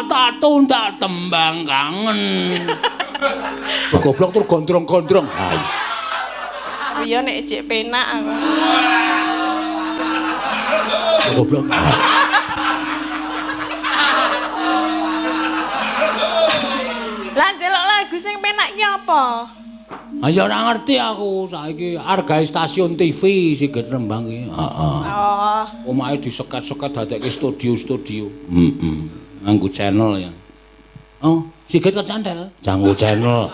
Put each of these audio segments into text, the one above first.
Tak tunda tembang kangen. Goblok tur gondrong-gondrong. Ha iya. Iya nek jek penak aku. Goblok. Lah njelok lagu sing penak ki apa? Ayo ora ngerti aku saiki argae stasiun TV Sigit Rembang iki. Heeh. Oh. Omahe diseket-seket dadekke studio-studio. Heeh. Nganggo channel ya. Oh, Sigit kecandel. Janggo channel.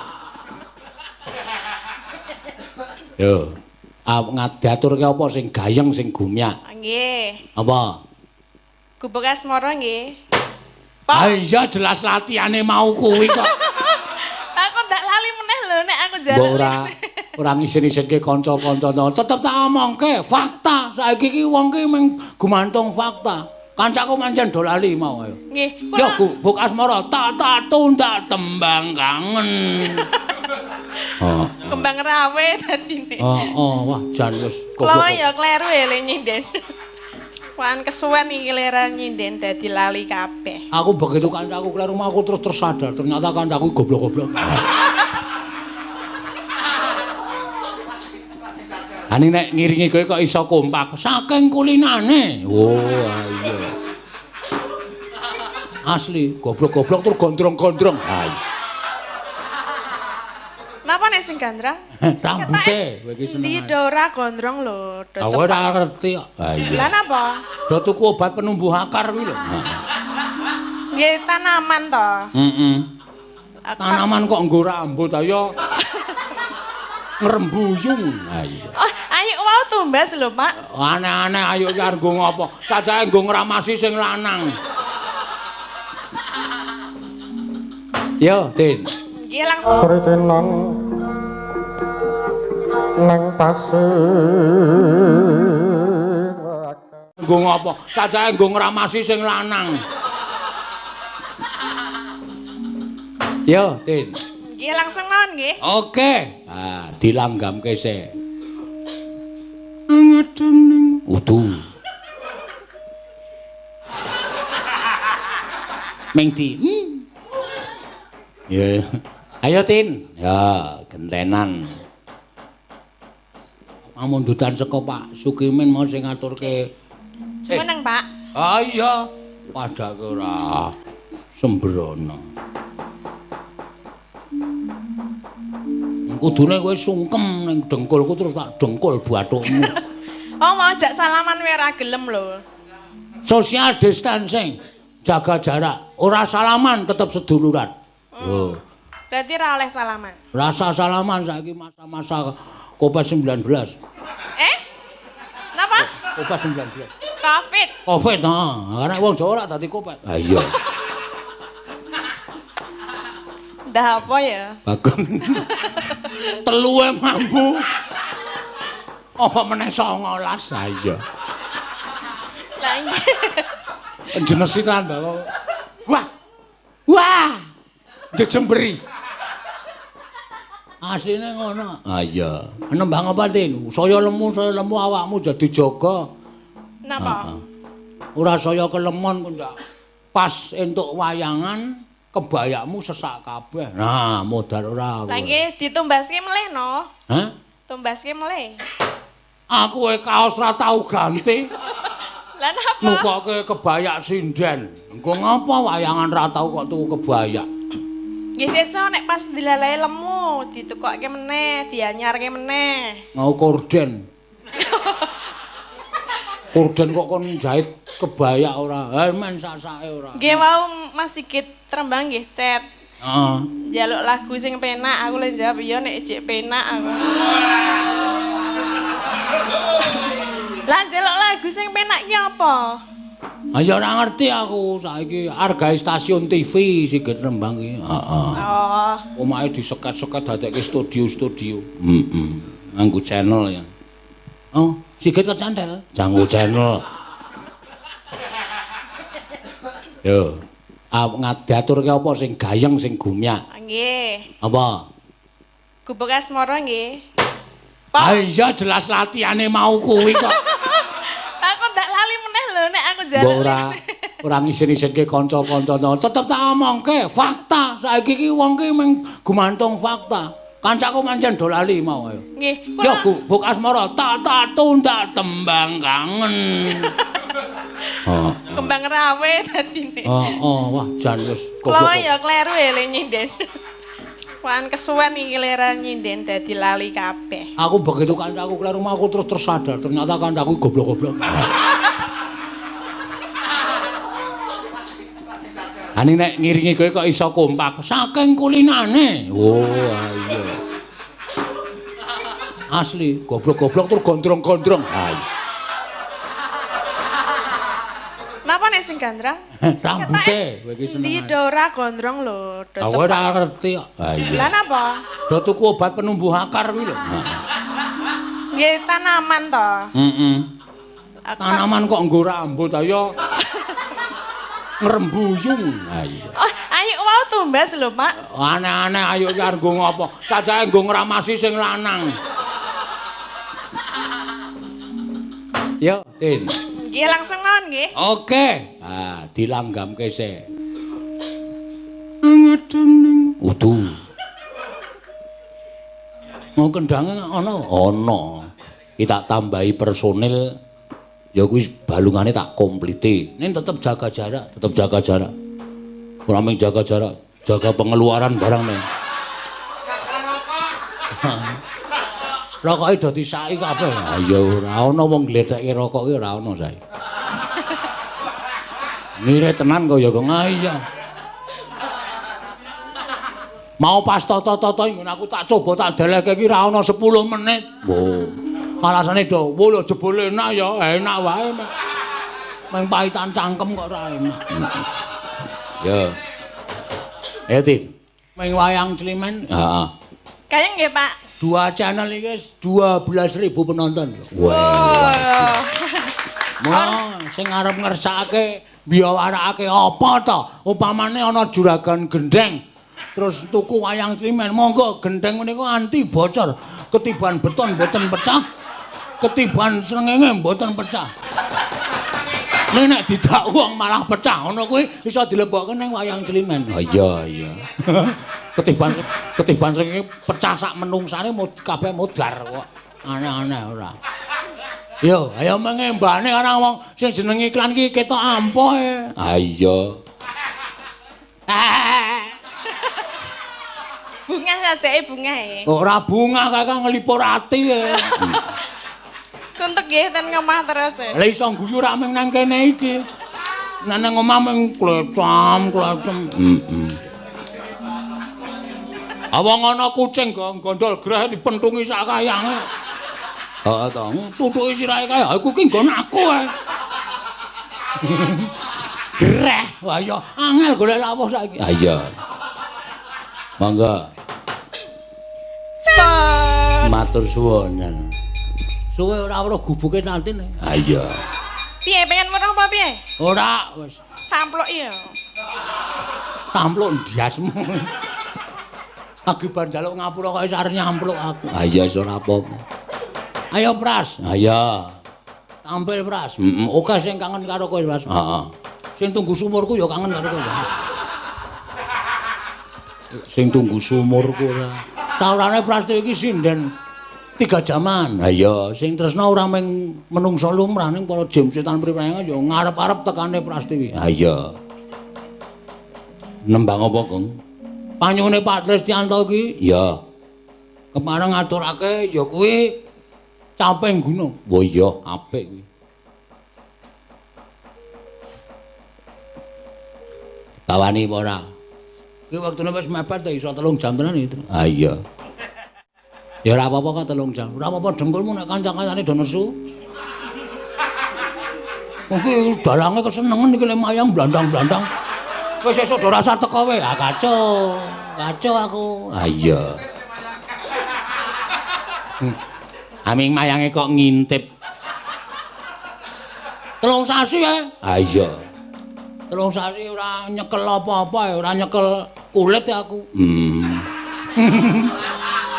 Yo. Ngadiaturke apa sing gayeng sing gumyak? Nggih. Apa? Gubuk Asmara nggih. Ah iya jelas latihane mau kuwi kok. Aku ndak lali meneh lho nek aku njaluk. Mbok ora ngisin-isinke kanca-kanca to. Tetep tak omongke fakta. Saiki iki wong ki mung gumantung fakta. Kancaku pancen do lali mau ayo. Nggih, kula. Yo Gubuk Asmara tak tunda tembang kangen. Oh. Kembang rawe dadine. Oh, wah jan wis goblok. Kula ya kleru ya le nyinden. Suwan kesuwen iki lera nyinden dadi lali kabeh. Aku begitu kancaku kleru mau aku terus tersadar ternyata kancaku goblok-goblok. Ani nek ngiringi kowe kok iso kompak saking kulinane. Oh iya. Asli goblok-goblok tur gondrong-gondrong. Ha iya. Napa nek sing gondrong? Rambute kowe iki seneng. Ndi do ora gondrong lho, do cepet. Aku ora ngerti kok. Ha iya. Lah napa? Do tuku obat penumbuh akar kuwi lho. Nggih tanaman to. Heeh. Tanaman kok nggo rambut ayo. Ngrembuyung. Ha iya. Oh, ayo wau tumbas lho, Pak. Aneh-aneh ayo iki arep nggo ngopo? Sajae nggo ngramasi sing lanang. Yo, Tin. Nggih langsung. Sritenan nang tasik. Nggo ngopo? Sajae nggo ngramasi sing lanang. Yo, Tin. Nggih langsung mawon nggih. Oke. Ah, dilanggamke sik. Ngedeng ning udu. Ming di. Ya. Ayo Tin. Ya, gentenan. Pamundutan saka Pak Sukimin mau sing ngaturke. Jumeneng, Pak. Ah iya, padake ora sembrono. Kudune kowe sungkem ning dengkulku terus tak dengkul bathukmu. Oh, mau ajak salaman kowe ora gelem lho. Social distancing, jaga jarak, ora salaman tetep seduluran. Lho. Berarti ora oleh salaman. Rasa salaman saiki masa-masa Covid-19. Eh? Napa? Covid-19. Covid. Covid, heeh. Karena wong Jawa ora dadi Covid. Ha iya. Ndah apa ya? Bagong. Teluwe mampu. Apa meneh 19? Ha iya. Lah nggih. Jenesi tenan, Mbak. Wah. Wah. Jejemberi. Asline ngono. Ha iya. Nembang apa, Tin? Saya lemu awakmu jadi jaga. Napa? Ora saya kelemon kok ndak. Pas entuk wayangan kebayakmu sesak kabeh. Nah, modar ora aku. Lah nggih ditumbaske meleh no. Hah? Tumbaske meleh. Aku e kaos ora tau ganti. Lah napa? Nukoke kebayak sinden. Engko ngapa wayangan ora tau kok tuku kebayak? Nggih sesuk nek pas dilalae lemu ditukokke meneh, dianyarke meneh. Mau korden. Korden kok kon jahit kebayak ora? Ha men sak-sake ora. Nggih wau Mas Sigit Rembang nggih chat. Heeh. Njaluk lagu sing penak, aku lek jawab iya nek jek penak aku. Lah njaluk lagu sing penak ki apa? Ayo ora ngerti aku saiki argae stasiun TV Sigit Rembang iki. Heeh. Oh. Omahe diseket-seket dadekke studio-studio. Heeh. Nganggo channel ya. Oh, Sigit kecandel. Janggo channel. Yo. Ngadiaturke apa sing gayeng sing gumyak? Nggih. Apa? Gubuk Asmara nggih. Ah iya jelas latihane mau kuwi kok. Aku ndak lali meneh lho nek aku njaluk. Mbok ora Ora ngisin-isinke kanca-kanca tetep tak omongke fakta. Saiki iki wong ki mung gumantung fakta. Kancaku pancen do lali mau ayo. Nggih, kula yo Gubuk Asmara tak tak tundak tembang kangen. Heeh. Kembang rawe dadine. Heeh, wah jan wis goblok. Kula ya kleru e le nyinden. Suwan kesuwen iki lera nyinden dadi lali kabeh. Aku begitu kancaku kleru mau aku terus tersadar ternyata kancaku goblok-goblok. Ani nek ngiringi kowe kok iso kompak saking kulinane. Oh iya. Asli goblok-goblok tur gondrong-gondrong. Ha. Napa nek sing gondrong? Rambute kowe iki seneng. Ndi do ora gondrong lho, do cepet. Ora ngerti kok. Ha iya. Lah napa? Do tuku obat penumbuh akar kuwi lho. Nggih tanaman to. Heeh. Tanaman kok nggo rambut ayo. Ngrembuyung. Ha iya. Oh, ayo wau tumbas lho, Pak. Aneh-aneh ayo iki arep nggo ngopo? Sajae nggo ngramasi sing lanang. Yo, Tin. Nggih langsung mawon nggih. Oke. Ah, dilanggamke sik. Ngedeng ning udu. Mau kendhange ana? Ana. Ki tak tambahi personil. Ya kuwi balungane tak komplite. Ning tetep jaga jarak, tetep jaga jarak. Ora mung jaga jarak, jaga pengeluaran barang ning. Rokoke do disaki kabeh. Ha ya ora ana wong glethekke rokok ki ora ana saiki. Ngire tenan kok ya kok iya. Mau pas toto-toto nggon aku tak coba tak delehke ki ora ana 10 menit. Wo. Alasane do, wo lho jebul enak ya, enak wae. Meng pahitan cangkem kok ora enak. Ya. Ayo Tin. Meng wayang Climen. Heeh. Kaya nggih, Pak. 2 channel iki wis 12.000 penonton. Wah. Wah, sing arep ngersakake biyawarakake apa to? Upamane ana juragan gendheng terus tuku wayang Climen, monggo gendheng menika anti bocor, ketiban beton mboten pecah. Ketiban srengenge mboten pecah. Nek nek didak wong malah pecah ngono kuwi iso dilebokke ning wayang Climen. Ha iya iya. Ketiban srengenge pecah sak menungsane kabeh modar kok. Aneh-aneh ora. Yo, ayo mengembane ora wong sing jeneng iklan ki ketok ampuh e. Ha iya. Bungah sajake bungah e. Ora bungah kakang nglipur ati e. Suntuk nggih ten ngomah terus e. Lah iso guyu ra mung nang kene iki. Nang nang omah mung klecam-klecem. Heeh. Awong ana kucing gondol greh dipentungi sak kayange. Heeh to, tutuki sirahe kae. Iku ki nggon aku ae. Greh, wah iya angel golek lawuh saiki. Ha iya. Monggo. Matur suwun. Suwe ora weruh gubuke Tatin. Ha iya. Piye pengen weruh apa piye? Ora wis. Sampluk iya. Sampluk ndiasmu. Akibat njaluk ngapura kok wis arep nyampluk aku. Ha iya wis ora apa-apa. Ayo Pras. Ha iya. Tampil Pras. Heeh, oke sing kangen karo kowe Pras. Heeh. Sing tunggu sumurku ya kangen karo kowe. Sing tunggu sumurku ora. Saurane Prastiwi iki sinden 3 jaman. Ha iya, sing tresna ora mung menungsa lumrah ning para jim setan priprayangan ya ngarep-arep tekane Prastiwi. Ha iya. Nembang apa, Gong? Panyuwune Pak Tristianto iki? Iya. Kepareng ngaturake ya kuwi Caping Gunung. Wah iya, apik kuwi. Tawani apa ora? Iki wektune wis mepet ta iso 3 jam tenan iki. Ha iya. Ya ora apa-apa kok 3 jam. Ora apa-apa dengkulmu nek kanca-kancane do nesu. Mungkin dalange kesenengen iki le mayang blandang-blandang. Wis esuk do rasa teko wae. Ah kacau. Kacau aku. Ha iya. Aming mayange kok ngintip. 3 sasi ae. Ha iya. 3 sasi ora nyekel apa-apa, ora nyekel kulit aku.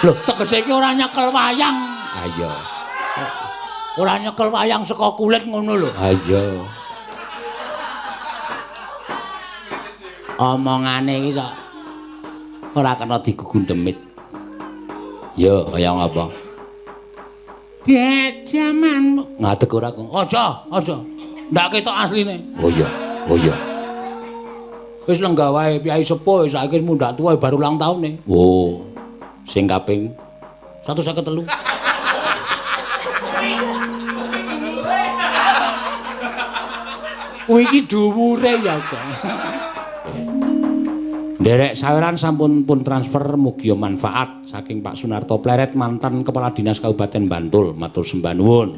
Lho, tegese iki ora nyekel wayang. Ha iya. Ora nyekel wayang saka kulit ngono lho. Ha iya. Omongane iki sok ora kena digugu demit. Ya kaya ngapa? Dek jamanmu ngadeg ora kok. Aja, aja. Ndak ketok asline. Oh iya, oh iya. Wis lenggah wae piyai sepuh saiki mundhak tuwa baru ulang taune. Oh. Sing kaping 153. Kuwi iki dhuwure ya, Kang. Nderek saweran sampun pun transfer mugi manfaat saking Pak Sunarto Pleret mantan Kepala Dinas Kabupaten Bantul. Matur sembah nuwun.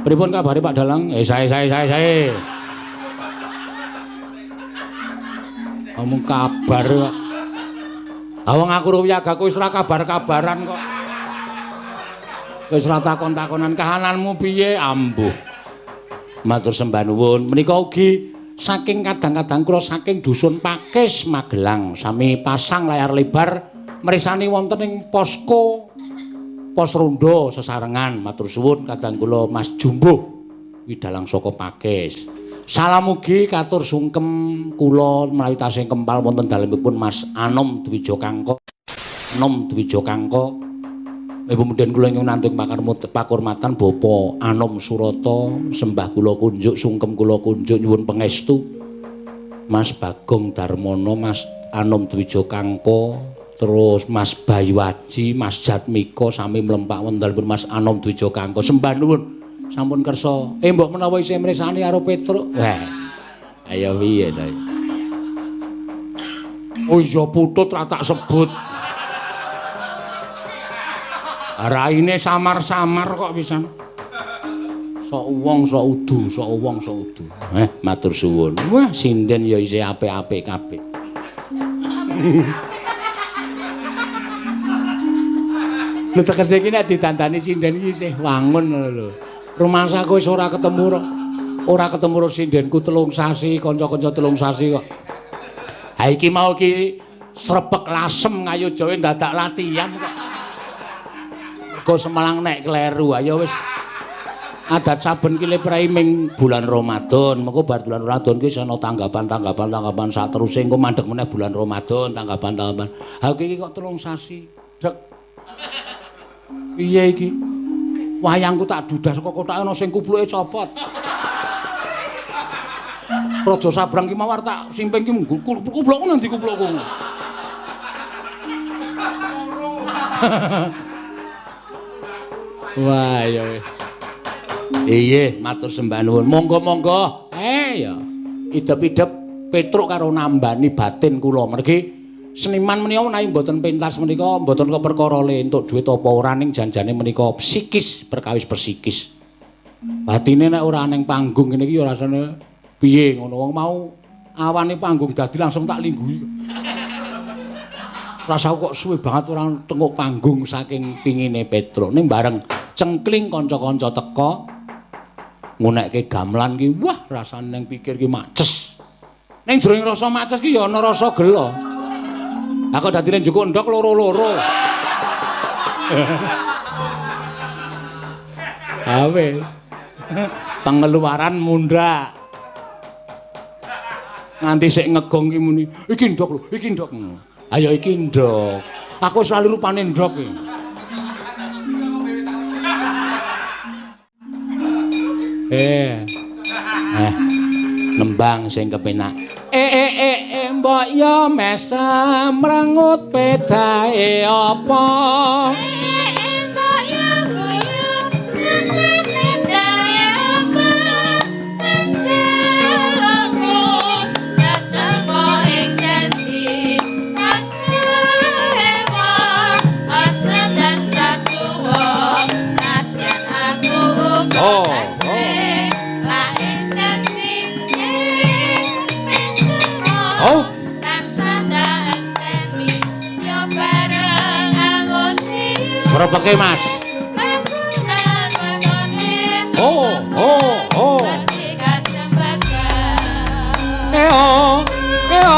Pripun kabare Pak Dalang? Sae sae sae sae. Omong kabar kok. Ah wong aku ruyagaku wis ora kabar-kabaran kok. Wis ora takon-takonan kahananmu piye ambuh. Matur sembah nuwun. Menika ugi saking kadang-kadang kula saking dusun Pakis Magelang sami pasang layar lebar mrisani wonten ing posko pos rondo sesarengan. Matur suwun kadang kula Mas Jumbuh widalang saka Pakis. Salam ugi katur sungkem kula menawi tasih kempal wonten dalemipun Mas Anom Dwijo Kangko. Anom Dwijo Kangko. Ibu mudhen kula ingkang nantuk pakurmatan Bapak Anom Surata sembah kula kunjuk sungkem kula kunjuk nyuwun pangestu Mas Bagong Darmono, Mas Anom Dwijo Kangko, terus Mas Bayu Aji, Mas Jatmiko sami mlempak wonten dalem Mas Anom Dwijo Kangko. Sembah nuwun sampun kersa. Mbok menawa isih mresani karo Petruk. Wah. Ayo piye ta? Oh iya putut ra tak sebut. Raine samar-samar kok pisan. Sok wong sok udu, sok wong sok udu. Matur suwun. Wah, sinden ya isih apik-apik kabeh. Lho tegese iki nek didandani sinden iki isih wangun ngono lho. Rumangsaku wis ora ketemu ora ketemu karo sindenku 3 sasi, kanca-kanca 3 sasi kok. Ha iki mau iki srepek lasem ngayu Jawa dadak latihan kok. Mergo Semalang nek kleru, ayo wis adat saben ki leprei ming bulan Ramadan. Mengko bar bulan Ramadan ki ana tanggapan-tanggapan sateruse engko mandeg meneh bulan Ramadan, tanggapan-tanggapan. Ha iki kok 3 sasi. Dek. Piye iki? Wayangku tak dudah saka kotake ana sing kupluke copot. Raja Sabrang ki mawar tak simping ki kuplukku nang ndi kuplukku. Wah ya wis. Iya, matur sembah nuwun. Monggo-monggo. Ya. Idep-idep Petruk karo nambani batin kula. Mergi seniman menika menawi mboten pentas menika mboten keperkara le entuk duit apa ora ning janjane menika psikis, perkawis psikis. Batine nek ora ning panggung ngene iki ya rasane piye ngono. Wong mau awane panggung dadi langsung tak lingguhi. Rasaku kok suwe banget ora tengok panggung saking pingine Petruk. Ning bareng cengkling kanca-kanca teka ngunekke gamelan ki wah rasane ning pikir ki maces. Ning jroning rasa maces ki ya ana rasa gelo. Lah kok dadine njukuk ndok loro-loro. Ha wis. Pengeluaran mundhak. Nganti sik ngegong ki muni, iki ndok lho, iki ndok. Ayo iki ndok. Aku selalu rupane ndok iki. Nembang sing kepenak. Mbok yo mesem mrengut pedae apa? Mbok yo guyu susah pedae apa? Menjelokku ketemu ing janji. Aja ewa, aja tansah tuwa, nadyan aku uga tansih lae janji. Oh. Srepeke Mas. Oh, oh, oh. Eo, eo,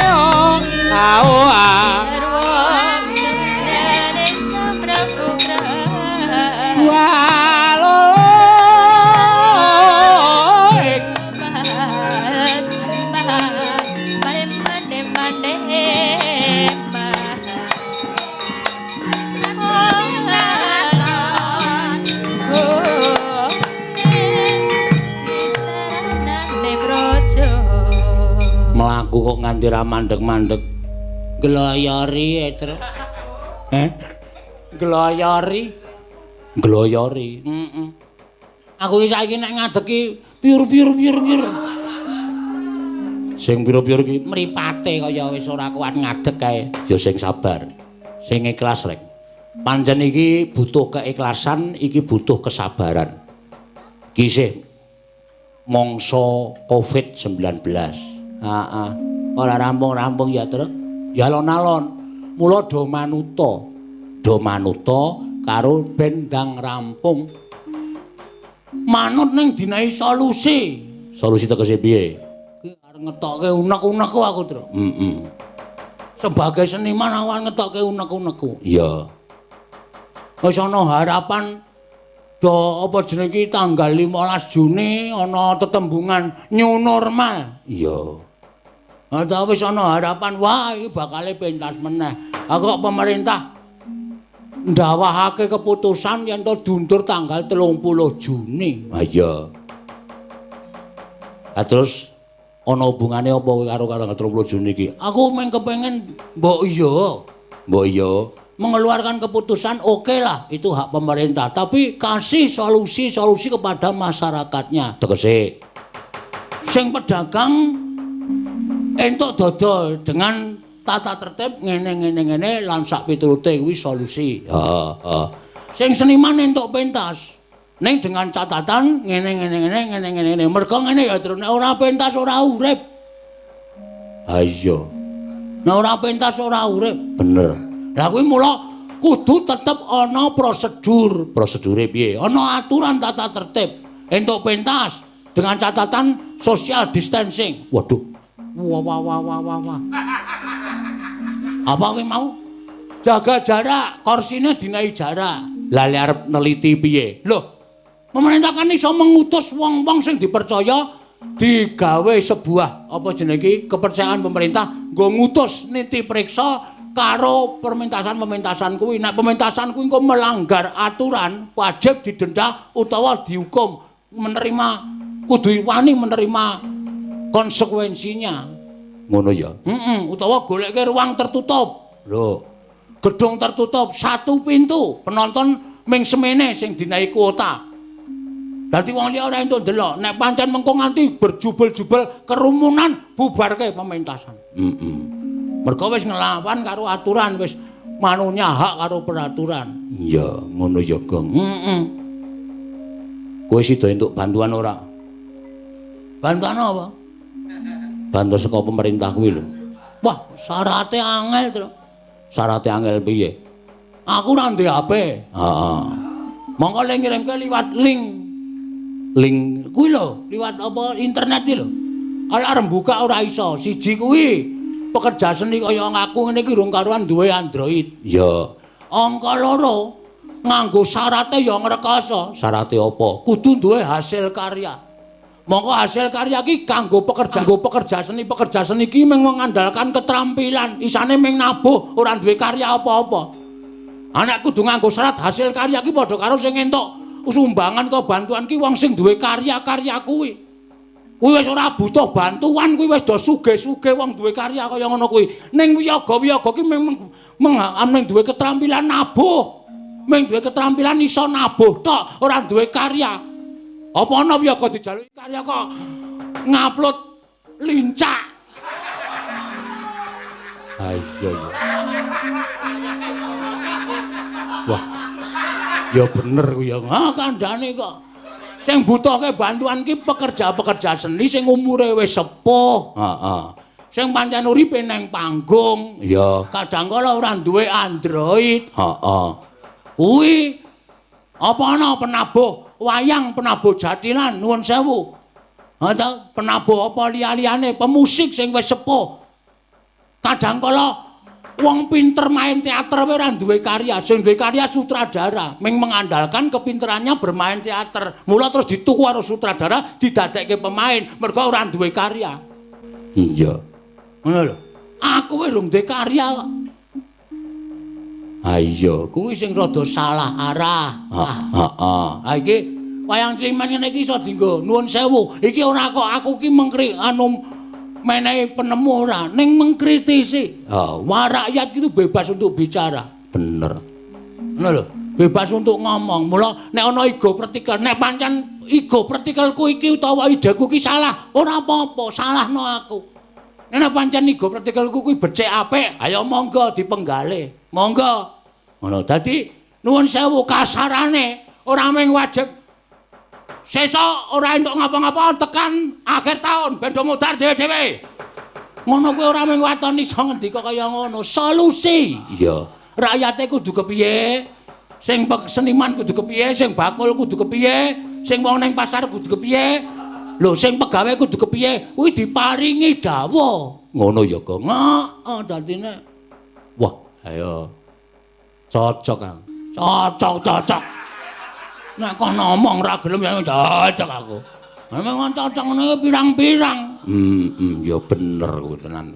eo. Ao a. Dua loro. Mlaku kok nganti ra mandeg-mandeg. Gloyori, Tru. Heh? Gloyori. Gloyori. Heeh. Aku iki saiki nek ngadeg ki piur-piur-piur-piur. Sing piur-piur ki mripate kaya wis ora kuat ngadeg kae. Ya sing sabar. Sing ikhlas rek. Pancen iki butuh keikhlasan, iki butuh kesabaran. Iki isih mangsa Covid-19. Heeh. Ora rampung-rampung ya, Truk. Ya alon-alon. Mula do manuta. Do manuta karo ben ndang rampung. Manut ning dinahi solusi. Solusi tegese piye? Ki arep ngetokke unek-unekku aku, Truk. Heeh. Sebagai seniman aku arep ngetokke unek-unekku. Iya. Wis ana harapan do apa jenenge iki tanggal 15 Juni ana tetembungan new normal. Iya. Ta wis ana harapan wah iki bakale pentas meneh. Ha kok pemerintah ndawahake keputusan yen to diundur tanggal 30 Juni. Ha iya. Ha terus ana hubungane apa karo tanggal 30 Juni iki? Aku mung kepengin mbok iya. Mbok iya mengeluarkan keputusan oke lah, itu hak pemerintah, tapi kasih solusi-solusi kepada masyarakatnya. Tegese sing pedagang entuk dodol dengan tata tertib ngene ngene ngene lan sak piturute kuwi solusi. Heeh, heeh. Sing seniman entuk pentas ning dengan catatan ngene ngene ngene ngene ngene ngene. Mergo ngene ya, Tru, nek ora pentas ora urip. Ha iya. Nek ora pentas ora urip, bener. Lah kuwi mula kudu tetep ana prosedur. Prosedure piye? Ana aturan tata tertib. Entuk pentas dengan catatan social distancing. Waduh. Wah wah wah wah wah wah. Apa kuwi mau? Jaga jarak, korsine dinahi jarak. Lah lek arep neliti piye? Loh, pemerintah kan iso mengutus wong-wong sing dipercaya digawe sebuah apa jenenge iki kepercayaan pemerintah nggo ngutus niti periksa karo permentasan-pementasan kuwi. Nek pementasan kuwi engko melanggar aturan, wajib didenda utawa dihukum, menerima kudu wani menerima konsekuensinya. Ngono ya. Heeh, utawa goleke ruang tertutup. Lho, gedung tertutup satu pintu, penonton ming semene sing dinahi kuota. Dadi wong liya ora entuk ndelok. Nek pancen mengko nganti berjubel-jubel kerumunan, bubarke pementasan. Heeh. Mergo wis nglawan karo aturan, wis manunya hak karo peraturan. Iya, ngono ya, Gong. Heeh. Kowe sida entuk bantuan ora? Bantuan apa? Bantuan saka pemerintah kuwi lho. Wah, syarate angel, Tru. Syarate angel piye? Aku ora ndek HP. Heeh. Mongko le ngirimke liwat link. Link kuwi lho, liwat apa internet iki lho. Arep buka ora iso. Siji kuwi pekerja seni kaya aku ngene iki durung karuan duwe Android. Iya. Angka loro nganggo syarate ya ngrekoso. Syarate apa? Kudu duwe hasil karya. Mongko hasil karya iki kanggo pekerja, nggo pekerja seni iki mung mengandalkan keterampilan, isane mung nabuh, ora duwe karya apa-apa. Anak kudu nganggo syarat hasil karya iki padha karo sing entuk sumbangan atau bantuan ki wong sing duwe karya-karya kuwi. Kuwi wis ora butuh bantuan, kuwi wis do sugih-sugih wong duwe karya kaya ngono kuwi. Ning wiyaga-wiyaga ki mung duwe keterampilan nabuh. Mung duwe keterampilan iso nabuh tok, ora duwe karya. Apa ana wiyaga dijaluki karya kok ngupload lincak. Ha iya ya. Wah. Ya bener kuwi ya. Ha kandhane kok. Sing butuhke bantuan ki pekerja-pekerja seni sing umure wis sepuh. Heeh. Sing pancen uripe nang panggung. Ya, kadang kala ora duwe Android. Heeh. Kuwi apa ana penabuh wayang, penabuh jathilan, nuwun sewu. Ha ta, penabuh apa liya-liyane, pemusik sing wis sepuh. Kadang kala wong pinter main teater wae ora duwe karya, sing duwe karya sutradara, ming mengandalkan kepinterannya bermain teater. Mula terus dituku karo sutradara didadekke pemain, mergo ora duwe karya. Iya. Ngono lho. Aku wis durung duwe karya kok. Ha iya, kuwi sing rada salah arah. Heeh. Ha iki wayang climen ngene iki iso dienggo. Nuwun sewu, iki ora kok aku ki mengkri anu menehi penemu ora, ning mengkritisi. Ha, rakyat itu bebas untuk bicara. Bener. Ngono lho, bebas untuk ngomong. Mula nek ana ego pretikel, nek pancen ego pretikelku iki utawa ideku iki salah, ora apa-apa, salahno aku. Nek pancen ego pretikelku kuwi becik apik, ayo monggo dipenggale. Monggo. Ngono. Dadi nuwun sewu kasarane ora mung wajib sesuk ora entuk ngapa-ngapa tekan akhir tahun ben do modar dhewe-dhewe. Ngono kuwi ora mung waton iso ngendika kaya ngono, solusi. Iya. Rakyate kudu kepiye? Sing seniman kudu kepiye, sing bakul kudu kepiye, sing wong ning pasar kudu kepiye? Lho sing pegawe kudu kepiye? Kuwi diparingi dawuh. Ngono ya, Gong. Heeh, dadine. Wah, ayo. Cocok, Kang. Cocok, cocok. Nek kono ngomong ra gelem ya cocok aku. Memang cocok ngono pirang-pirang. Ya bener kuwi tenan.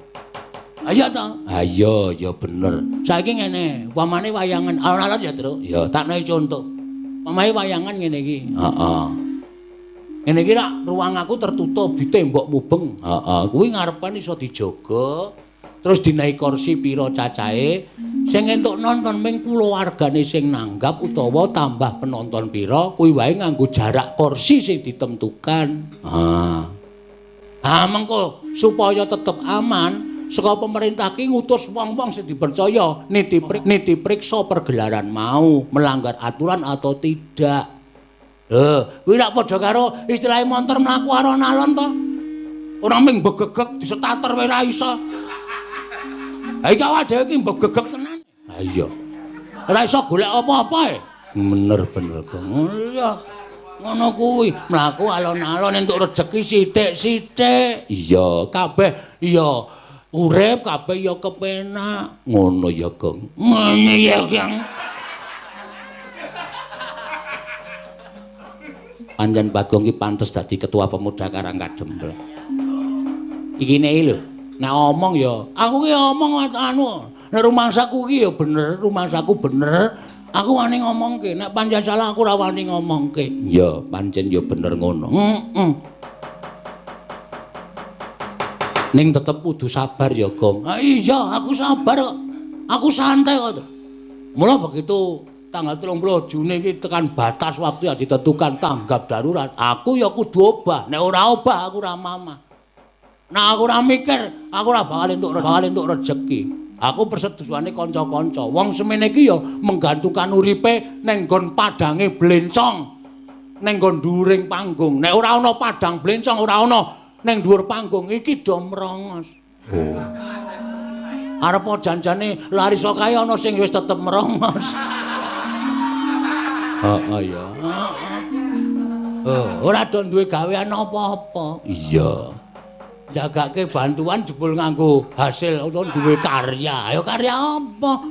Ayo to. Ayo ya bener. Saiki ngene, upamane wayangan alon-alon ya, Truk. Ya tak nehi contoh. Upamane wayangan ngene iki. Heeh. Ngene iki rak ruang aku tertutup di tembok mubeng. Heeh, kuwi ngarepan iso dijaga. Terus dinehi kursi pira cacahe, sing entuk nonton ming kulawargane sing nanggap utawa tambah penonton pira, kuwi wae nganggo jarak kursi sing ditentukan. Ha. Ha mengko supaya tetep aman, saka pemerintah ki ngutus wong-wong sing dipercaya niti priksa pergelaran mau melanggar aturan atau tidak. Lho, kuwi rak padha karo istilahe montor mlaku alon-alon to. Ora ming begegeg disetater wae ra iso. Ha iki awake dhewe iki mbegegeg tenan. Ha iya. Ora iso golek apa-apa e. Bener bener kok. Iya. Ngono kuwi, mlaku alon-alon entuk rejeki sithik-sithik. Iya, kabeh iya urip kabeh ya kepenak. Ngono ya, Gong. Ngene ya, Kang. Pancen Bagong iki pantes dadi ketua pemuda Karang Kadempel. Iki nek lho. Nek omong ya, aku ki omong anu, nek rumangsaku ki ya bener, rumangsaku bener. Aku wani ngomongke, nek pancen salah aku ora wani ngomongke. Ya, pancen ya bener ngono. Heeh. Ning tetep kudu sabar ya, Gong. Ah iya, aku sabar kok. Aku santai kok. Mula begitu tanggal 30 Juni iki tekan batas waktu yang ditentukan tanggap darurat, aku ya kudu obah. Nek ora obah aku ora mamah. Nah aku ora mikir, aku ora bakal entuk rejeki. Aku persetujuane kanca-kanca. Wong semene iki ya menggantungkan uripe ning nggon padange blencong, ning nggon dhuwuring panggung. Nek ora ana padang blencong, ora ana ning dhuwur panggung iki do mrongos. Oh. Arep janjane lari saka kae ana sing wis tetep mrongos. Heeh ya. Heeh. Ora do duwe gawean apa-apa. Iya. Jagake bantuan jebul nganggo hasil utawa duwe karya. Ayo karya apa?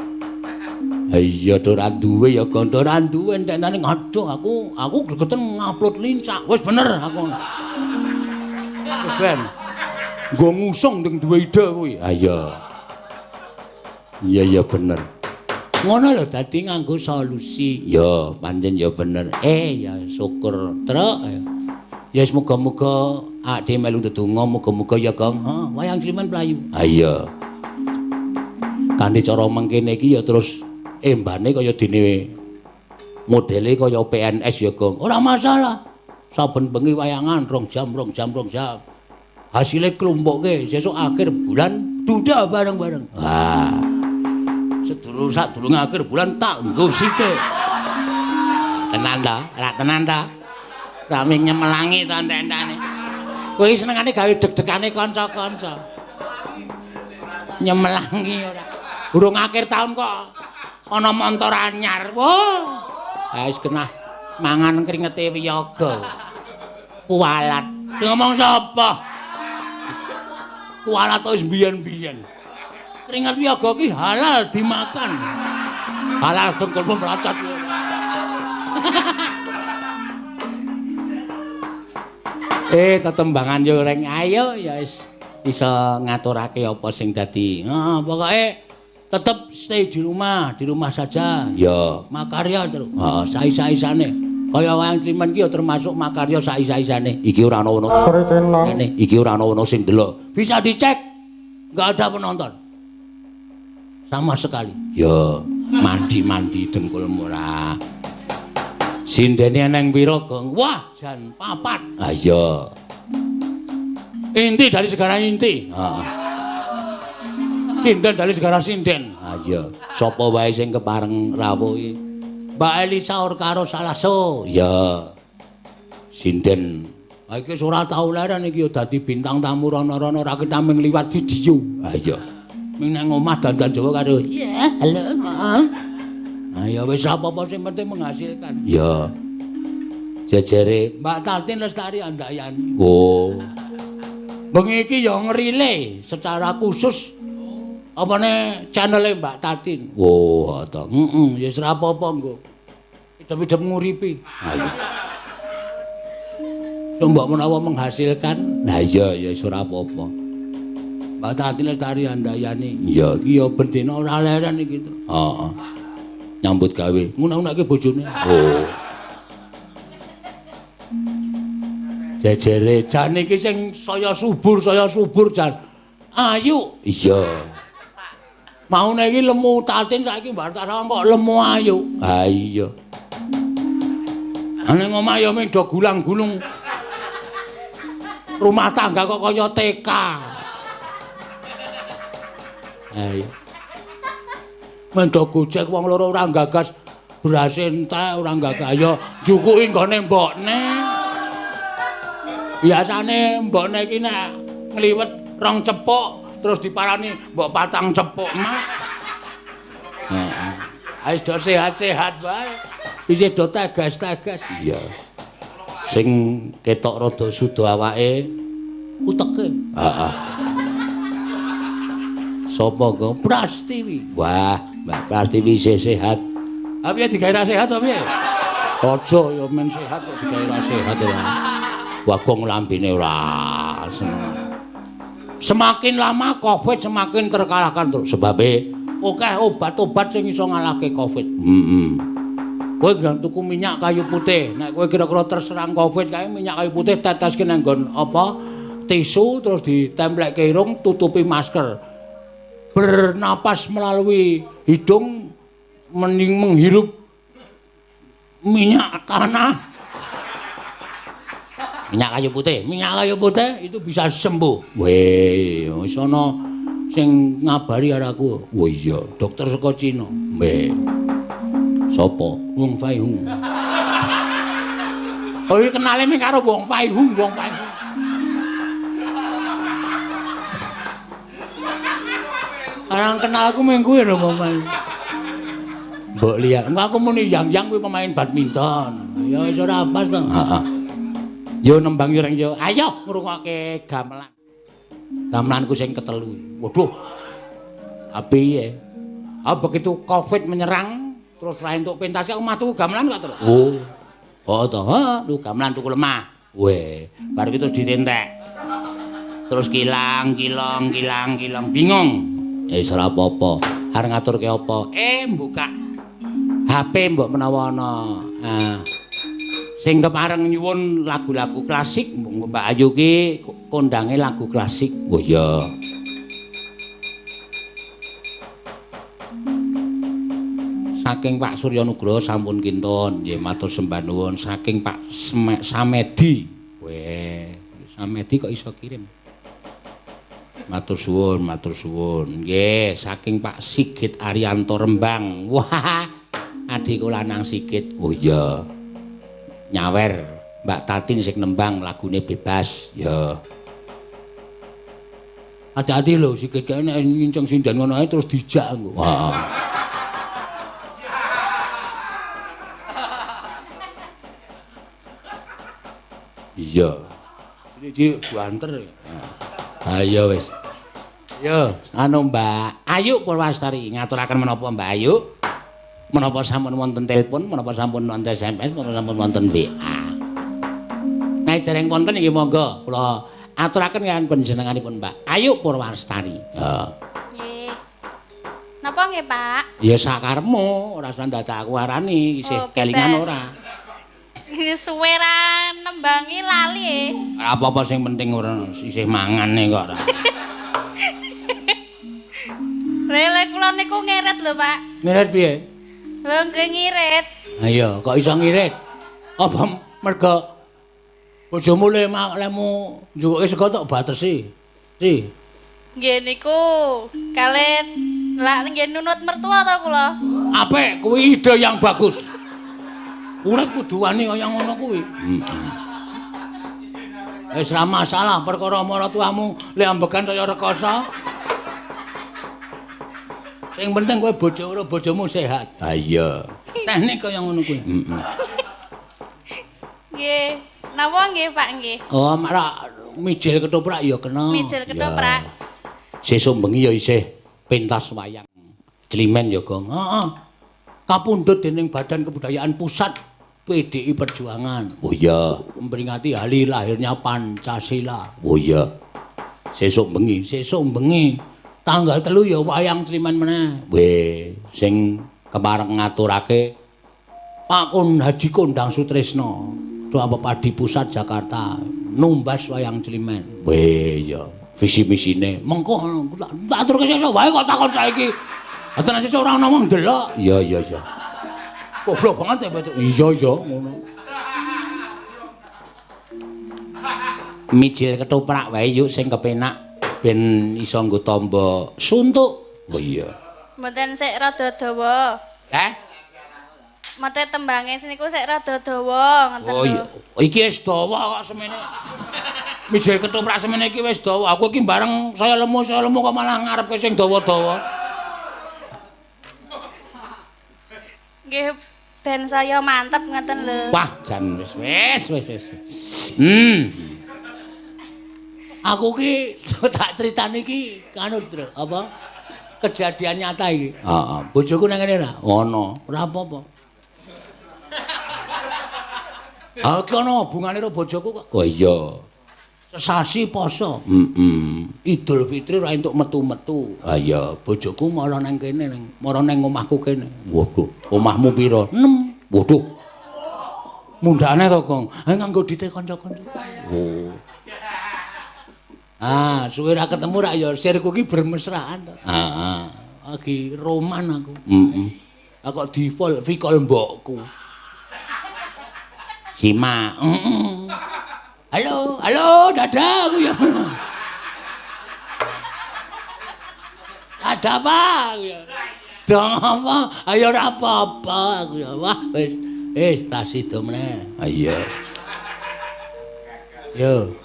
Ha iya to ora duwe ya gondo ora duwe entek-entene aduh aku gregeten ngupload lincah. Wis bener aku. Wis ben. Nggo ngusung ning duwe ide kuwi. Ha iya. Iya ya bener. Ngono lho dadi nganggo solusi. Ya pancen ya bener. Ya syukur truk. Ya semoga-moga awake melu ndedonga muga-muga ya Gong. Heeh, wayang Climen playu. Ha iya. Kanthi cara mengkene iki ya terus embane kaya dene modele kaya PNS ya Gong. Ora masalah. Saben bengi wayangan 2 jam, 2 jam, 2 jam. Hasile klumpukke sesuk akhir bulan duda bareng-bareng. Wah. Sedurung sadurunge akhir bulan tak nggo sithik. Tenan ta? Ora tenan ta? Rame nyemelangi to entek-entekane. Kowe senengane gawe deg-degane kanca-kanca. Nyemelangi ora. Urung akhir tahun kok ana montor anyar. Wah. Ha wis genah mangan kringete wiyaga. Kualat. Sing ngomong sapa? Kualat wis biyen-biyen. Kringet wiyaga ki halal dimakan. Halal dengkulmu mlocot. Tetembangan yo reng ayo ya wis iso ngaturake apa sing dadi. Heeh, pokoke tetep stay di rumah saja. Ya, makarya terus. Heeh, sai-saisane. Kaya wayang climen ki ya termasuk makarya sak-isa-isane. Iki ora ana ono. Iki ora ana ono sing ndelok. Bisa dicek. Enggak ada penonton. Sama sekali. Ya, mandi-mandi dengkul murah. Sindene eneng pira, Gong? Wah, jan 4. Ah iya. Inti dari segala inti. Heeh. Sinden dari segala sinden. Ah iya. Sapa wae sing kepareng rawuh iki? Mbak Elisa Orkaro Salaso. Iya. Sinden. Ha iki ora tau leren iki ya dadi bintang tamu rono-rono ora kita mung liwat video. Ah iya. Ming nang omah dandan Jawa karo iya, halo, heeh. Nah ya wis apa-apa sing penting menghasilkan. Ya. Jejere Mbak Tatin Lestari Handayani. Oh. Bengi iki ya ngrile secara khusus apane channele Mbak Tatin. Oh, ta. Heeh, ya wis ora apa-apa nggo. Idep-idep nguripi. Ha iya. Mbok menawa menghasilkan. Nah iya ya wis ora apa-apa. Mbak Tatin Lestari Handayani. Iya, iki ya bendina ora leren iki. Heeh. Nyambut gawe, ngunak-unake bojone. Oh. Jejere jan iki sing saya subur jan. Ayu. Iya. Maune iki lemu Tatin saiki mbar tak sawang kok lemu ayu. Ha iya. Ana omah ya mung do gulang-gulung. Rumah tangga kok kaya TK. Ha iya. Mendo gojek wong loro ora gagas berase entek ora gagas ya njukuki nggone mbokne. Biasane mbokne iki nek ngliwet 2 cepuk terus diparani mbok 4 cepuk mak. Heeh. Wis do sehat-sehat wae. Isih do tegas-tegas. Iya. Sing ketok rada suda awake uteke. Heeh. Sapa kok? Prastiwi. Wah, Mbak Prastiwi isih sehat. Ha piye digawe ra sehat apa piye? Aja ya men sehat kok digawe ra sehat ora. Wagong lambene ora seneng. Semakin lama Covid semakin terkalahkan terus sebabe akeh obat-obat sing iso ngalahke Covid. Heeh. Kowe ndang tuku minyak kayu putih. Nek kowe kira-kira terserang Covid kae minyak kayu putih teteske nang nggon apa tisu terus ditemplekke irung tutupi masker. Bernapas melalui hidung mending menghirup minyak tanah, minyak kayu putih itu bisa sembuh. Weh, wis ana sing ngabari karo aku. Oh iya, dokter saka Cina. Weh. Sapa? Wong Fai Hung. Oh iki kenale mung karo Wong Fai Hung, Wong Fai Hung. Orang kenal aku mung kuwi lho pemain. Mbok lihat, engko aku muni yang-yang kuwi pemain badminton. Ya wis ora pas to. Heeh. Yo nembang yo reng yo. Ayo ngrungokke gamelan. Gamelanku sing ketelu. Waduh. Piye? Ah begitu Covid menyerang terus ra entuk pentas aku mah tuku gamelan kok terus. Oh. Oh to, heeh, tuku gamelan tuku lemah. Weh, bar iki terus ditentek. Terus kilang, kilong, kilang, kilong, bingung. Ya wis ora apa-apa. Arep ngaturke apa? Buka HP mbok menawa ana. Sing kepareng nyuwun lagu-lagu klasik, Mbak Ayu ki kondange lagu klasik. Oh iya. Saking Pak Surya Nugroho sampun kinton, nggih matur sembah nuwun. Saking Pak Samedi. Weh, Samedi kok iso kirim. Matur suwun, matur suwun. Nggih, saking Pak Sigit Arianto Rembang. Wah, adikku lanang Sigit. Oh iya. Nyawer Mbak Tatin sing nembang lagune bebas. Ya. Hati-hati lho Sigit kae nek nginceng sinden ngono ae terus dijak engko. Wah. Iya. Cilik-cilik banter. Ayo wis. Yo, anu Mbak Ayu Purwastari ngaturaken menapa Mbak Ayu? Menapa sampun wonten telepon, menapa sampun wonten SMS, menapa sampun wonten WA. Nek dereng wonten nggih monggo kula aturaken kaliyan panjenenganipun Mbak Ayu Purwastari. Heeh. Nggih. Napa nggih, Pak? Ya sakarepmu, ora usah dadak aku arani, isih kelingan ora. Suwe ra nembangi lali. Ora apa-apa sing penting ora isih mangane kok ora. Lha kula niku ngirit lho, Pak. Ngirit piye? Lho nggih ngirit. Ha iya, kok iso ngirit? Apa mergo bojomu le lemu njukuke sego tok batesi? Si. Nggih niku kalih lak nggih nunut mertua to kula. Apik, kuwi ide yang bagus. Urip kudu wani kaya ngono kuwi. Wis ra masalah perkara maratuamu le ambekan saya rekoso. Sing penting kowe bojo karo bojomu sehat. Ha iya. Teknik kaya ngono kuwi. Heeh. Nggih. Napa nggih, Pak nggih? Oh, marak mijil ketoprak ya kena. Mijil ketoprak. Sesuk bengi ya isih pentas wayang Climen ya, Gong. Heeh. Kapundhut dening Badan Kebudayaan Pusat PDI Perjuangan. Oh iya, memperingati hari lahirnya Pancasila. Oh iya. Sesuk bengi tanggal 3 ya wayang Climen meneh. Weh, sing kepareng ngaturake Pak Haji Kondang Sutrisno, Ketua Pepadi Pusat Jakarta, numbas wayang Climen. Weh, iya, visi misine. Mengko tak aturke sesuk wae kok takon saiki. Tenan sesuk ora ana wong ndelok. Iya, iya, iya. Goblok banget ya, Petruk. Iya, iya, ngono. Mijil ketoprak wae yuk sing kepenak ben iso nggo tamba suntuk. Oh iya. Mboten sik rada dawa. Heh? Mate tembange niku sik rada dawa ngoten lho. Oh iya, iki wis dawa kok semene. Mijil ketoprak semene iki wis dawa. Aku iki bareng saya lemu kok malah ngarepke sing dawa-dawa. Nggih ben saya mantep ngoten lho. Wah, jan wis wis wis. Aku ki tak critani iki anu Tru, apa? Kejadian nyata iki. Heeh, bojoku nang ngene ra? Ono, ora apa-apa. Ha iki ana hubungane karo bojoku kok. Oh iya. Sesasi poso. Heeh. Idul Fitri ora entuk metu-metu. Ha iya, bojoku mara nang kene ning mara nang omahku kene. Waduh, omahmu pira? 6. Waduh. Mundhane to, Kong. Ha nganggo dite kanca-kanca. Oh. Ah, suwe ra ketemu ra ya sirku ki bermesraan to. Heeh. Lagi roman aku. Heeh. Aku kok default vikol mbokku. Sima. Heeh. Halo, halo, dadah aku ya. Ada apa aku ya? Dong apa? Ayo ora apa-apa aku ya. Wah, wis wis ra sida meneh. Ha iya. Yo.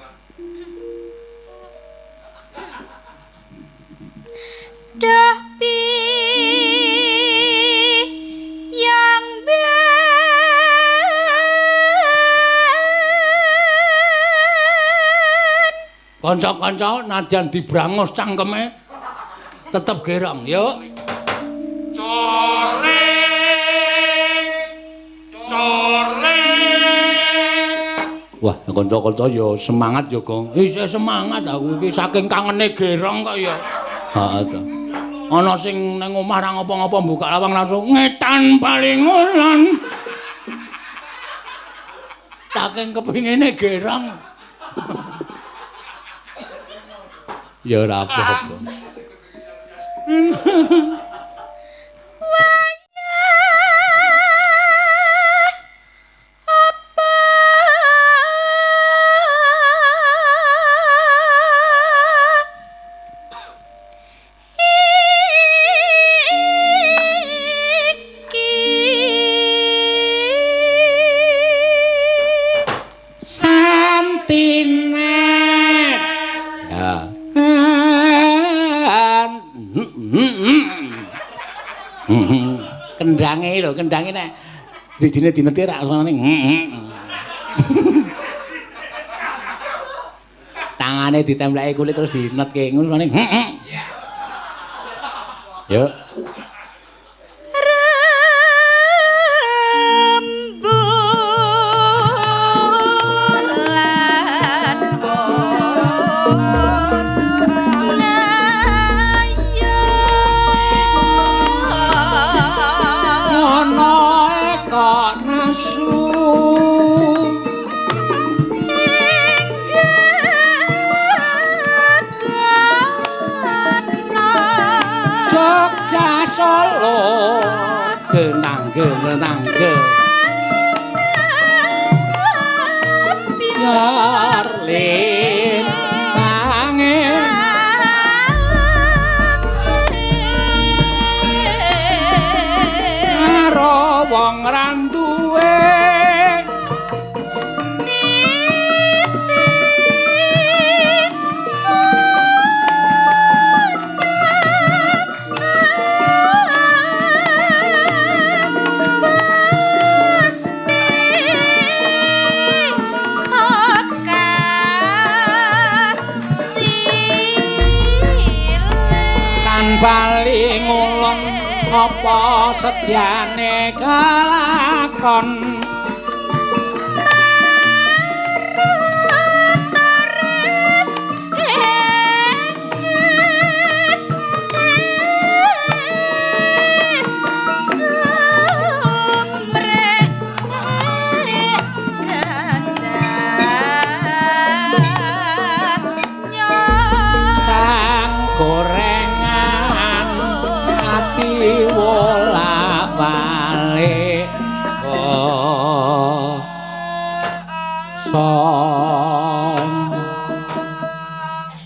Dah pi yang ben kanca-kanca nadyan dibrangos cangkeme tetep gerong yuk. Corleng corleng. Wah, kanca-kanca ya semangat ya, Gong. Isih semangat aku iki saking kangene gerong kok ya. Heeh to. Ana sing nang omah ra ngopo-ngopo buka lawang langsung ngetan paling ngulon. Saking kepingine gerong. Ya ora apa-apa. Kendange lho, kendange nek drijine dineti rak ngene. Tangane ditempleki kulit terus dinetke ngono ngene. Yo. Ana eka nasu. Solo genangge genangge yar lintange karo wong randuwe bali ngulon apa sedyane kelakon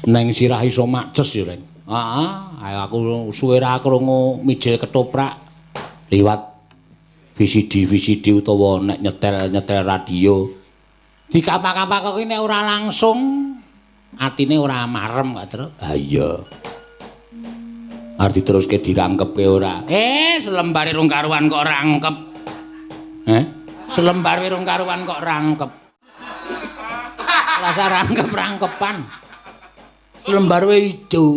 neng sirah iso makces ya, Reng. Heeh, ayo aku suwe ra krungu mijil ketoprak liwat VCD VCD utawa nek nyetel-nyetel radio. Dikapak-kapak kuwi nek ora langsung atine ora marem kok, Tru. Ha iya. Arep diteruske dirangkepke ora? Selembare rung karuan kok rangkep. Selembare rung karuan kok rangkep. Rasa rangkep-rangkepan. Selembar wae ijo.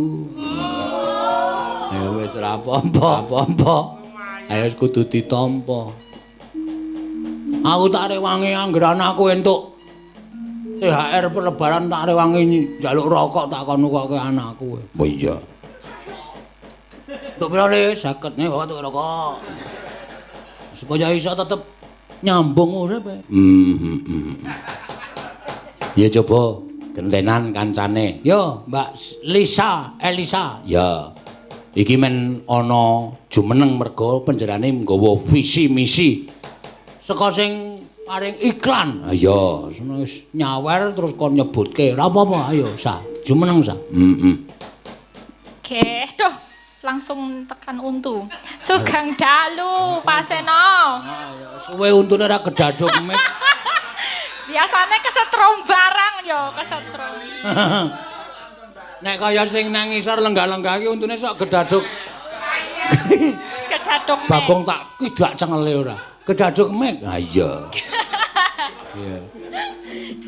Ayo wis ora apa-apa, apa-apa. Ayo wis kudu ditampa. Aku tak rewangi anggere anakku entuk THR perlebaran tak rewangi njaluk rokok tak kon nukoke anakku. Oh iya. Entuk pira le? 50 nih bapak tuku rokok. Supaya iso tetep nyambung urip. Ya coba gentenan kancane. Yo, Mbak Lisa, Elisa. Ya. Iki men ana jumeneng merga penjerane nggawa visi misi. Saka sing paring iklan. Ha iya, wis nyawer terus kon nyebutke. Ora apa-apa, ayo Sa. Jumeneng Sa. Heeh. Oke, duh, langsung tekan untu. Sugeng dalu, Pak Seno. Suwe untune ora gedaduk mik. Biasane kesetrum barang ya, kesetrum. Nek kaya sing nang ngisor lenggah-lenggah iki untune sok gedaduk. Gedaduk mek. Bagong tak kidak cengele ora. Gedaduk mek. Ha iya. Iya.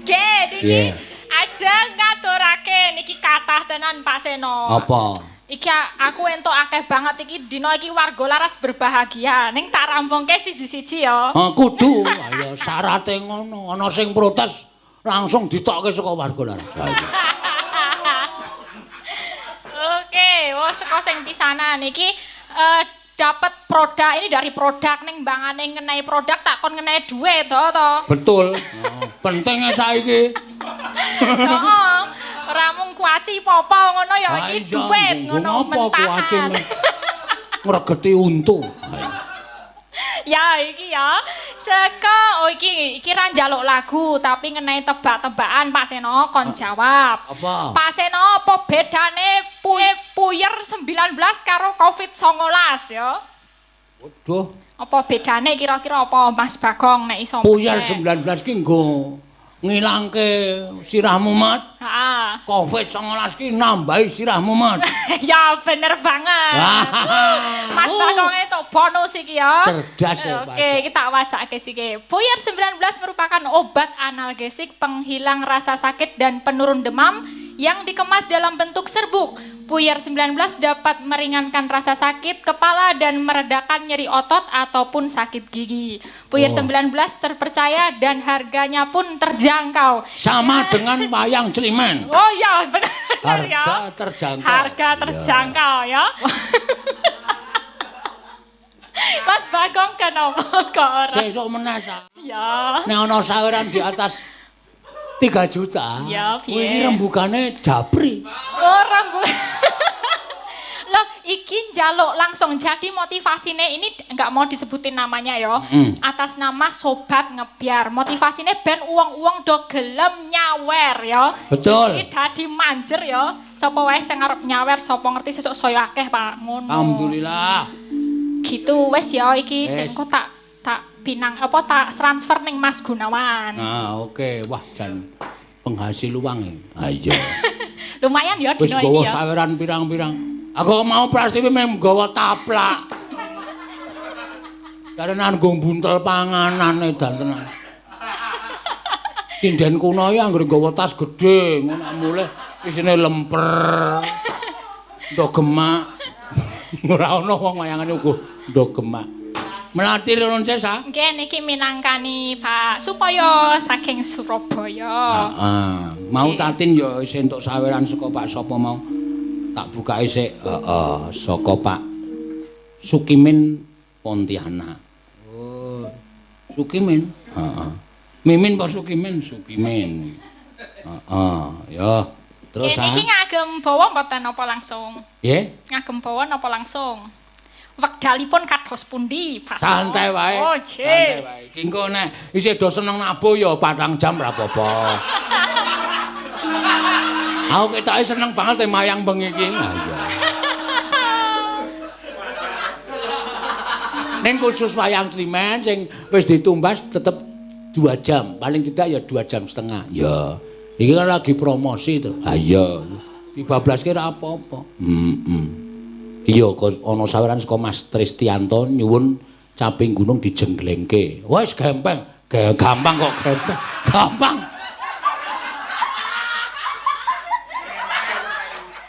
Nggih, niki ajeng ngaturake niki kathah tenan Pak Seno. Apa? Iki aku entuk akeh banget iki dina iki warga Laras berbahagia. Ning tak rampungke siji-siji ya. Ha kudu, ayo syarate ngono. Ana sing protes langsung ditokke saka warga Laras. Oke, wah saka sing pisanan iki dapat produk ini dari produk ning mbangane ngenai produk tak kon ngenai duit to to. Betul. Oh, pentingnya saiki. Heeh. Ora mung kuaci apa ngono ya iki duit ngono mentahan. Ngregeti untu. Ya iki ya. Saka oh iki iki ra njaluk lagu tapi ngenai tebak-tebakan Pak Seno kon jawab. Apa? Pak Seno apa bedane puyer 19 karo Covid-19 ya? Waduh. Apa bedane kira-kira apa Mas Bagong nek iso? Puyer 19 ki nggo ngilangke sirah mumat. Heeh. Covid-19 ki nambahi sirah mumat. Ya bener banget. Mas Bagong itu bonus iki ya. Cerdas ya. Oke, kita wacake siki. Puyer 19 merupakan obat analgesik penghilang rasa sakit dan penurun demam yang dikemas dalam bentuk serbuk. Puyer 19 dapat meringankan rasa sakit kepala dan meredakan nyeri otot ataupun sakit gigi. Puyer 19 terpercaya dan harganya pun terjangkau. Sama dengan wayang Climen. Oh iya, benar harga ya. Terjangkau. Harga terjangkau ya. Mas Bagong kenapa kok ora? Sesuk meneh sa. Ya. Nek ana saweran di atas 3 juta. Ya, kuwi rembugane japri. Oh, rembug. Loh, iki njaluk langsung. Jadi motivasine ini nggak mau disebutin namanya yo. Atas nama Sobat Ngebyar. Motivasine ben uwong-uwong do gelem nyawer yo. Betul. Iki dadi manjer yo. Sapa wae sing arep nyawer, sapa ngerti sesuk saya akeh, Pak. Ngono. Alhamdulillah. Gitu wis ya iki sing kok tak pinang apa tak transfer ning Mas Gunawan. Nah, oke. Wah, jan penghasil uang iki. Ha iya. Lumayan ya dino iki ya. Wis gawa saweran pirang-pirang. Aku mau Prastiwi mem gawa taplak. Karena nggo buntel panganan edan tenan. Sinden kuno iki anggere gawa tas gedhe, ngono mulih isine lemper. Ndok gemak. Ora ono wong wayangane uga ndok gemak. Melati Ronce sa? Nggih niki minangkani Pak Supoyo saking Surabaya. Heeh. Mau Tatin ya isih entuk saweran saka Pak sapa mau. Tak bukake sik. Heeh, saka Pak Sukimin Pontianak. Oh. Sukimin? Heeh. Mimin Pak Sukimin? Sukimin. Heeh, ya. Terus niki ngagem bawa mboten napa langsung? Nggih. Ngagem bawa napa langsung? Wekdalipun kados pundi, Pak? Santai wae. Oh, santai wae. Iki engko nek isih do seneng nabuh ya 4 jam ra apa-apa. Aku ketoke seneng banget mayang bengi iki. Ha iya. Ning khusus wayang Climen sing wis ditumbas tetep 2 jam, paling tidak ya 2,5 jam. Ya. Iki kan lagi promosi to. Ha iya. Dibablaske ra apa-apa. Heeh. Iya, ana saweran saka Mas Tristianto nyuwun caping gunung dijengglengke. Wis gempeng, gampang kok gempeng. Gampang.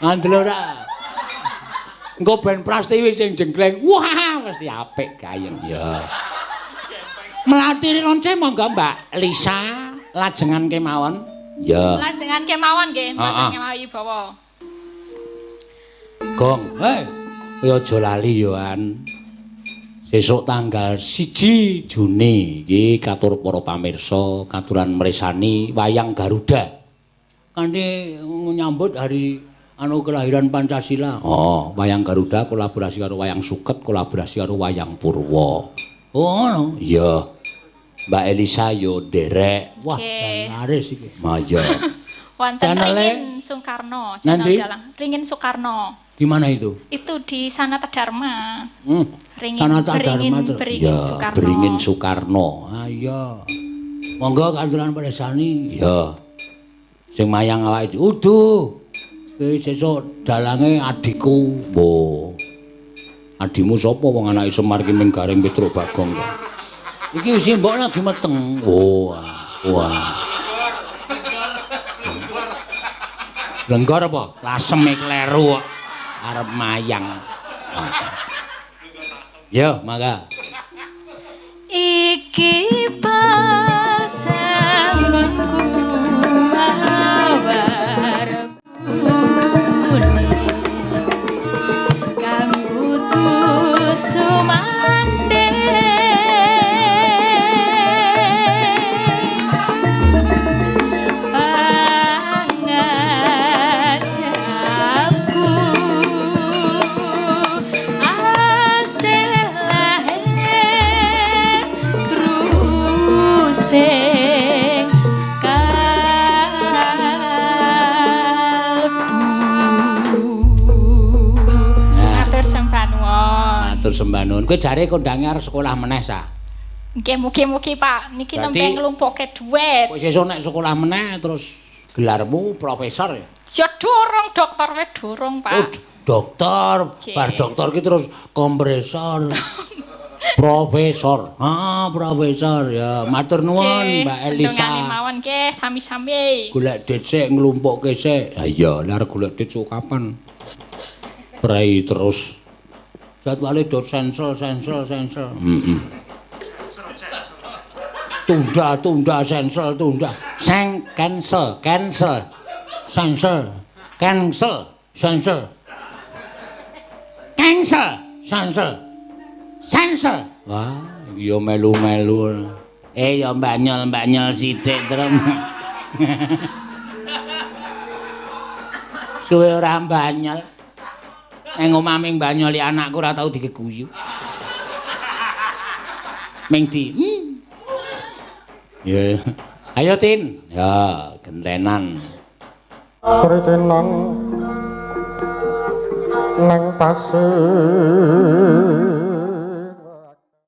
Ngandel ora. Engko ben Prastiwi sing jenggleng. Wah, mesti apik gayeng. Ya. Melati Ronce monggo Mbak Lisa lajengan kemawon. Ya. Lajengan kemawon nggih, mboten ngemawi bawa. Gong, hei. Kowe aja lali yo an. Sesuk tanggal 1 Juni iki katur para pamirsa katuran mresani wayang Garuda. Kanthi nyambut hari anu kelahiran Pancasila. Oh, wayang Garuda kolaborasi karo wayang Suket, kolaborasi karo wayang Purwa. Oh, ngono. Iya. Mbak Elisa yo nderek. Wah, laris iki. Maya. Wonten Ringin Soekarno, channel dalang. Ringin Soekarno. Di mana itu? Itu di Sanata Dharma. Ringin, Sanata Dharma. Beringin Soekarno. Beringin Soekarno. Ah iya. Monggo katuran presani. Ya. Sing mayang awake uduh. Ki sesuk dalange adikku. Wo. Adimu sapa wong anake Semar ki ming Gareng Petruk Bagong kok. Iki wis mbok lagi meteng. Oh. Wah. Lenggor apa? Laseme kleru kok. Arep mayang. Yo, mangga. Iki pasanggonku mawar kuning kang kudu sumandhe sembah nuwun. Kowe jare kondange arep sekolah meneh sa? Nggih, mugi-mugi Pak. Niki nembe nglumpukke dhuwit. Kowe sesuk nek sekolah meneh terus gelarmu profesor ya? Ya durung, dokter wae durung, Pak. Oh, dokter. Bar dokter ki terus kompresor. Profesor. Ah, profesor ya. Matur nuwun Mbak Elisa. Ndongane mawon nggih, sami-sami. Golek dit sik nglumpukke sik. Ha iya, lha arep golek dit sok kapan? Prei terus. Jadwale do sensel sensel sensel. Heeh. Tunda tunda sensel tunda. Seng cancel cancel. Sensel cancel sensel. Cancel sensel. Sensel. Wah, ya melu-melu. Ya banyol-banyol sithik terus. Suwe ora banyol. Ing omah ming banyoli anakku ora tau digeguyu. Ming di. Ya. Ayo Tin. Ya, gentenan. Kritenan nang pasir.